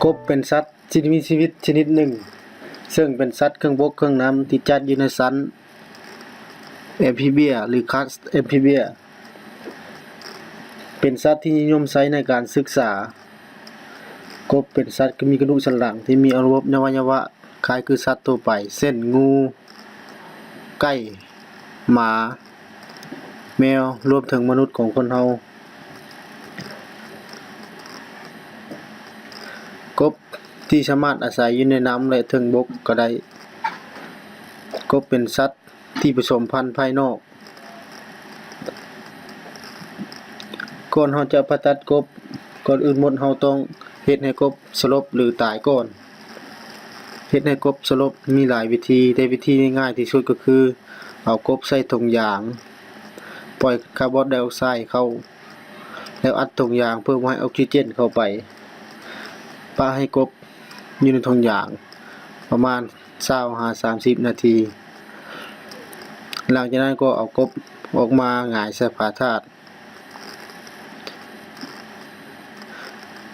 ກົບເປັນສັດທີ່ມີຊີວິດຊະນິດໜຶ່ງ ເຊິ່ງເປັນສັດເຄິ່ງບົກເຄິ່ງນ້ຳທີ່ຈັດຢູ່ໃນຊັ້ນ Amphibia ຫຼື Class Amphibia. ເປັນສັດທີ່ນິຍົມໃຊ້ໃນການສຶກສາ. ກົບເປັນສັດທີ່ມີກະດູກສັນຫຼັງທີ່ມີອະນຸພາກອະໄວຍະວະຄ້າຍຄືສັດທົ່ວໄປ ເຊັ່ນ ງູ, ໄກ່, ໝາ, ແມວ ລວມເຖິງມະນຸດຂອງຄົນເຮົາ. ກົບທີ່ສາມາດອາໄສຢູ່ໃນນ້ຳ ແລະ ເທິງບົກກໍໄດ້. ກົບເປັນສັດທີ່ປະສົມພັນພາຍນອກ. ກ່ອນເຮົາຈະຜ່າຕັດກົບ, ກ່ອນອື່ນໝົດເຮົາຕ້ອງເຮັດໃຫ້ກົບສະຫຼົບ ຫຼື ຕາຍກ່ອນ. ເຮັດໃຫ້ກົບສະຫຼົບມີຫຼາຍວິທີ, ແຕ່ວິທີທີ່ງ່າຍທີ່ສຸດກໍຄືເອົາກົບໃສ່ຖົງຢາງ, ປ່ອຍຄາບອນໄດອອກໄຊເຂົ້າ ແລ້ວອັດຖົງຢາງເພື່ອບໍ່ໃຫ້ອອກຊີເຈນເຂົ້າໄປ. ປະໃຫ້ກົບຢູ່ໃນຖົງຢາງປະມານຊາວຫາສາມສິບນາທີ. ຫຼັງຈາກນັ້ນກໍເອົາກົບອອກມາຫງາຍໃສ່ຝາຖາດ.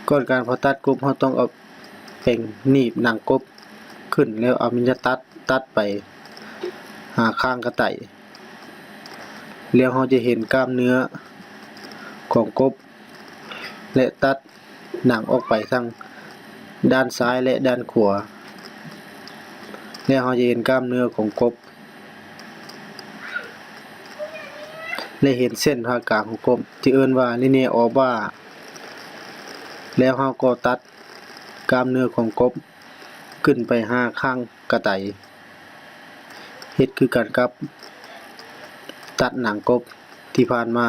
ກ່ອນການຜ່າຕັດກົບ, ເຮົາຕ້ອງເອົາແປງໜີບໜັງກົບຂຶ້ນ ແລ້ວເອົາມີດຕັດ, ຕັດໄປຫາຂ້າງກະໄຕ. ແລ້ວເຮົາຈະເຫັນກ້າມເນື້ອຂອງກົບ ແລະ ຕັດໜັງອອກໄປທັງດ້ານຊ້າຍ ແລະ ດ້ານຂວາ. ແລ້ວເຮົາຈະເຫັນກ້າມເນື້ອຂອງກົບ ແລະ ເຫັນເສັ້ນຜ່າກາງຂອງກົບ ທີ່ເອີ້ນວ່າ linear orbit. ແລ້ວເຮົາກໍຕັດກ້າມເນື້ອຂອງກົບຂຶ້ນໄປຫາຂ້າງກະໄຕ. ເຮັດຄືກັນກັບຕັດໜັງກົບທີ່ຜ່ານມາ.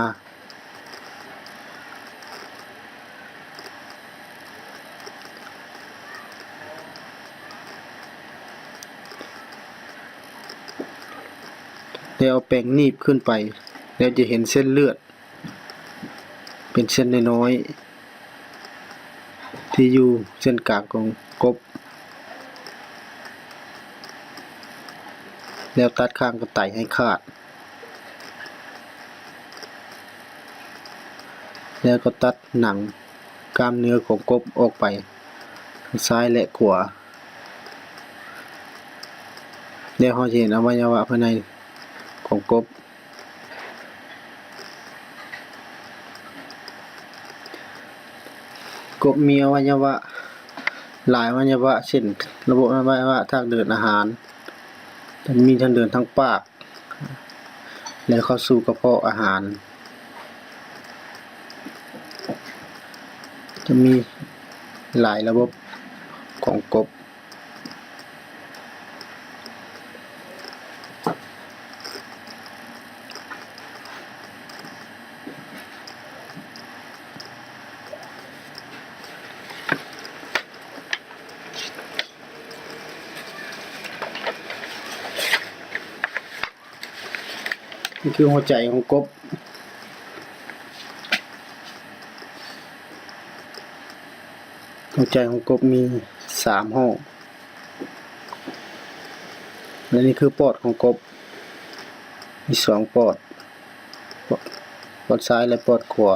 ແລ້ວເອົາແປງໜີບຂຶ້ນໄປ, ແລ້ວຈະເຫັນເສັ້ນເລືອດ ເປັນເສັ້ນນ້ອຍໆ ທີ່ຢູ່ເສັ້ນກາງຂອງກົບ, ແລ້ວຕັດຂ້າງກະໄຕໃຫ້ຂາດ, ແລ້ວກໍຕັດໜັງກ້າມເນື້ອຂອງກົບອອກໄປທັງຊ້າຍ ແລະ ຂວາ, ແລ້ວເຮົາຈະເຫັນອະໄວຍະວະພາຍໃນຂອງກົບ. ກົບມີອະໄວຍະວະຫຼາຍອະໄວຍະວະ ເຊັ່ນ ລະບົບອະໄວຍະວະທາງເດີນອາຫານ, ມີທາງເດີນທາງປາກ ແລະ ເຂົ້າສູ່ກະເພາະອາຫານ. ຈະມີຫຼາຍລະບົບຂອງກົບ. ນີ້ຄືຫົວໃຈຂອງກົບ. ຫົວໃຈຂອງກົບມີສາມຫ້ອງ ແລະ ນີ້ຄືປອດຂອງກົບ, ມີສອງປອດ, ປອດຊ້າຍ ແລະ ປອດຂວາ.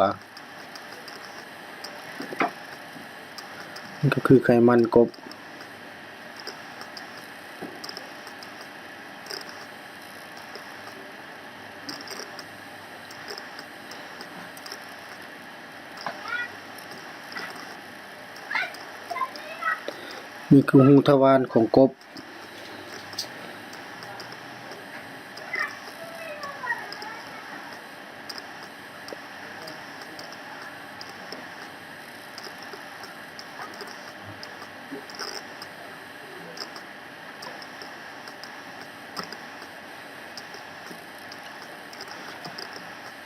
ນີ້ກໍຄືໄຂມັນກົບ. ນີ້ຄືຮູທະວານຂອງກົບ.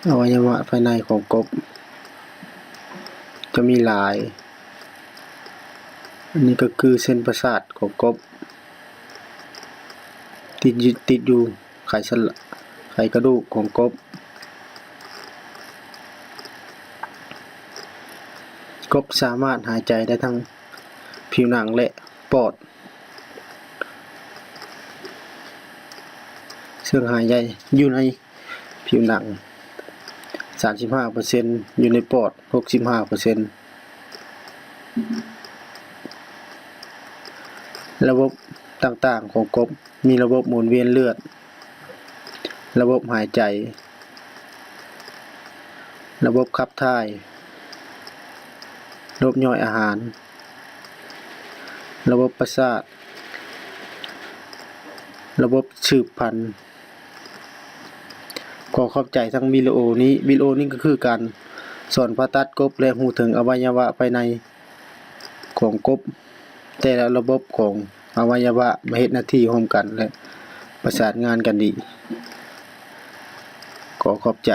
ອະໄວຍະວະພາຍໃນຂອງກົບຈະມີຫຼາຍ. ອັນນີ້ກໍຄືເສັ້ນປະສາດຂອງກົບ ທີ່ຍຶດຕິດຢູ່ໄຂສັນ ໄຂກະດູກຂອງກົບ. ກົບສາມາດຫາຍໃຈໄດ້ທັງຜິວໜັງ ແລະ ປອດ, ເຊິ່ງຫາຍໃຈຢູ່ໃນ ຜິວໜັງສາມສິບຫ້າເປີເຊັນ, ຢູ່ໃນປອດຫົກສິບຫ້າເປີເຊັນ. ລະບົບຕ່າງໆຂອງກົບ ມີລະບົບໝູນວຽນເລືອດ, ລະບົບຫາຍໃຈ, ລະບົບຂັບຖ່າຍ, ລະບົບຍ່ອຍອາຫານ, ລະບົບປະສາດ, ລະບົບສືບພັນ. ຂໍຂອບໃຈທັງວິດີໂອນີ້. ວິດີໂອນີ້ກໍຄືການສອນຜ່າຕັດກົບ ແລະ ຮູ້ເຖິງອະໄວຍະວະພາຍໃນຂອງກົບ, ແຕ່ລະລະບົບຂອງອະໄວຍະວະມາເຮັດໜ້າທີ່ຮ່ວມກັນ ແລະ ປະສານງານກັນດີ. ຂໍຂອບໃຈ.